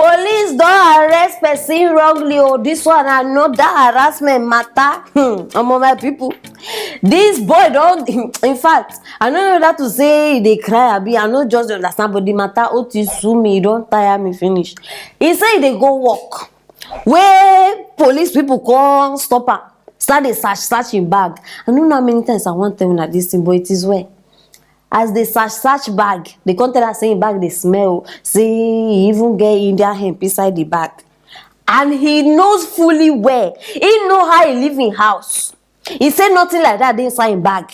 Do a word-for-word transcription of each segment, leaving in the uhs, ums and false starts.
Police don arrest person wrongly o. This one na another harassment matter. Hmm, omo, my people. This boy don, in fact, I no know whether to say e dey cry abi, I no just dey understand, but the matter o ti sue me, e don tire me finish. E say e dey go work, wey police people come stop am, start dey search, search im bag. I no know how many times I wan tell una this thing, but it is well. As they search, search bag, they come tell am say im bag dey smell, say e even get Indian hemp inside the bag. And he knows fully well. He know how he live in house. He say nothing like that dey inside im bag.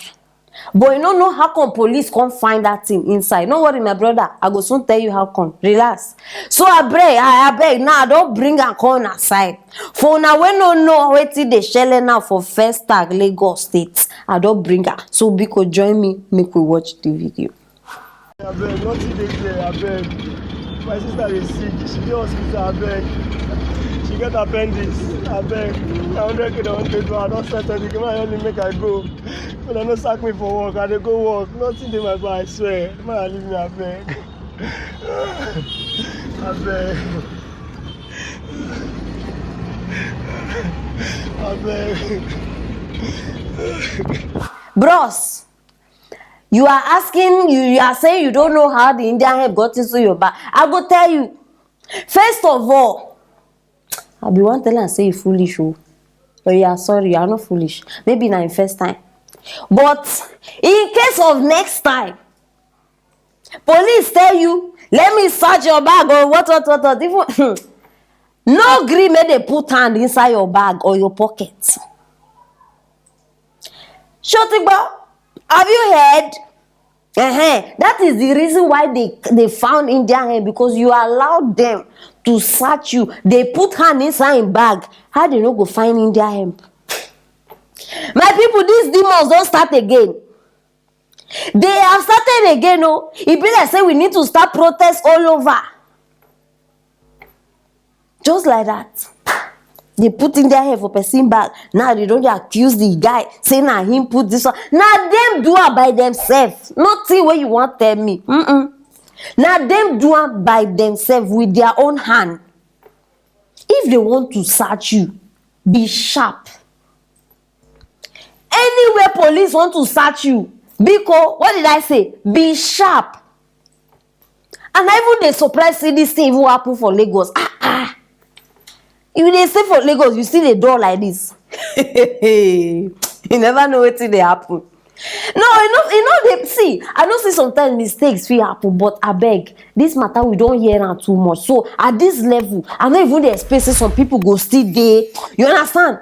But you no know how come police come find that thing inside. No worry, my brother. I go soon tell you how come. Relax. So abeg, I abeg now, I don bring am come una side. For una wey no know wetin dey shele now for First Tag, Lagos State, I don bring am. So biko, join me, make we watch the video. Abeg, nothing dey there, abeg. My sister dey sick, she dey hospital, abeg. She get appendix, abeg. Na hundred K dem wan take do, I don settle the game, I only make I go. Una no sack me for work, I dey go work. Nothing dey my bag, I swear. Make una leave me, abeg. Abeg. Abeg. Bros, you are asking, you, you are saying you don't know how the Indian hemp got into your bag. I go tell you. First of all, I be wan tell am say you foolish o. Oh yeah, sorry, you are not foolish. Maybe na im first time. But in case of next time, police tell you, "Let me search your bag," or what, what, what, what, even no gree make they put hand inside your bag or your pocket. Shotigbo, have you heard? Uh-huh. That is the reason why they, they found Indian hemp, because you allowed them to search you. They put hand inside im bag. How they no go find Indian hemp? My people, these demons don start again. They have started again o. E be like say we need to start protest all over. Just like that. They put Indian hemp for person bag. Now they don dey accuse the guy, say na him put this one. Na dem do am by themselves. Nothing wey you wan tell me. Mm-mm. Na dem do am by themselves with their own hand. If they want to search you, be sharp. Anywhere police want to search you, biko, what did I say? Be sharp. And I even dey surprise say this thing even happen for Lagos. Ah, ah. You dey stay for Lagos, you still dey dull like this. You never know wetin dey happen. No, you know, you know, they see, I know say sometimes mistakes fit happen, but abeg, this matter we don hear am too much. So at this level, I no even dey expect say some people go still dey. You understand?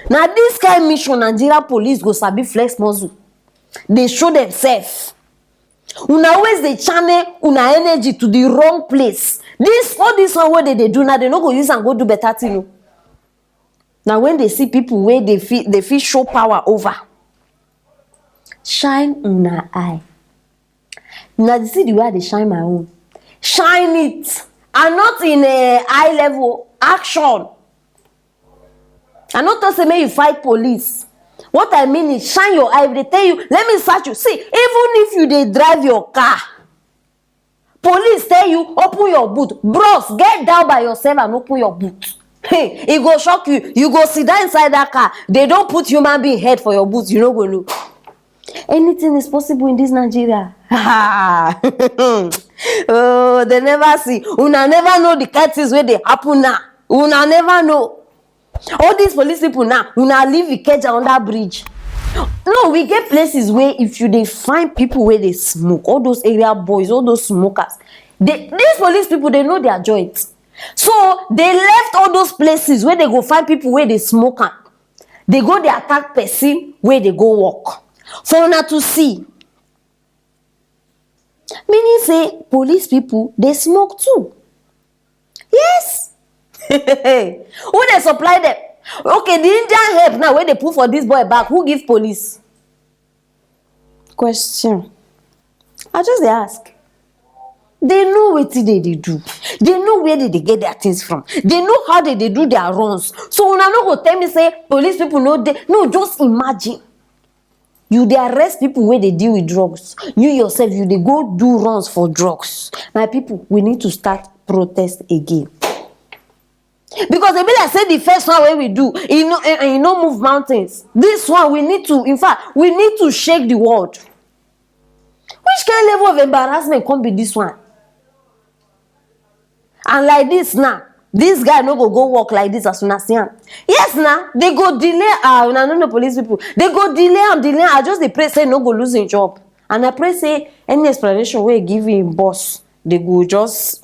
Na this kind mission Nigeria police go sabi flex muscle, dey show themselves. Una always dey channel una energy to the wrong place. This, all this one wey they dey do now, they no go use am go do better thing o. Na when they see people wey they fit, they fit show power over. Shine una eye. Una see the way I dey shine my own. Shine it, and not in a high level action. I no talk say make you fight police. What I mean is shine your eye. If they tell you, "Let me search you." See, even if you dey drive your car, police tell you, "Open your boot." Bros, get down by yourself and open your boot. Hey, e go shock you. You go sit down inside that car. They don put human being head for your boot. You no go know. Anything is possible in this Nigeria. Oh, they never see. Una never know the kind things wey dey happen now. Una never know. All these police people now, una live Ikeja under bridge. No, we get places where if you dey find people where they smoke, all those area boys, all those smokers, they, these police people, they know their joint. So they left all those places where they go find people where they smoke am. They go dey attack person where they go work. For una to see. Meaning say police people, they smoke too. Yes. Who dey supply them? Okay, the Indian hemp now wey they put for this boy back, who give police? Question. I just dey ask. They know wetin they dey do. They know where they dey get their things from. They know how they dey do their runs. So una no go tell me say police people no dey. No, just imagine. You dey arrest people wey dey deal with drugs. You yourself, you dey go do runs for drugs. My people, we need to start protest again. Because e be like say the first one wey we do, e no, e, e no move mountains. This one, we need to, in fact, we need to shake the world. Which kind level of embarrassment come be this one? And like this now, this guy no go go work like this as una see am. Yes na, they go delay, ah, una no know police people. They go delay am, delay am. I just dey pray say no go lose him job. And I pray say any explanation wey he give him boss, they go just,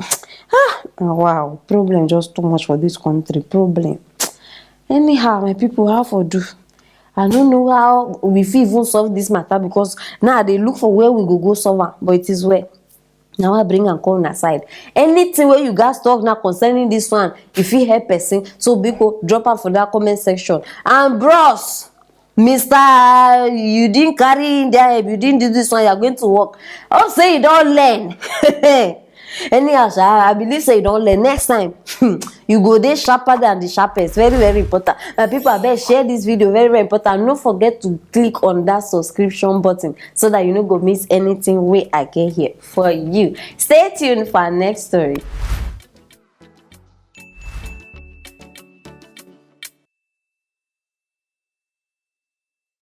ah, wow, problem just too much for this country, problem. Anyhow, my people, how for do? I no know how we fit even solve this matter, because now I dey look for where we go go solve am, but it is well. Na why I bring am come una side. Anything wey you gats talk now concerning this one, e fit help person, so biko, drop am for that comment section. And bros, Mister, you didn't carry in there, you didn't do this one, you are going to work. I hope say you don learn. Anyhow sha, I believe say you don learn. Next time, you go dey sharper than the sharpest. Very, very important. My people, abeg, share this video. Very, very important. No forget to click on that subscription button so that you no go miss anything wey I get here for you. Stay tuned for our next story.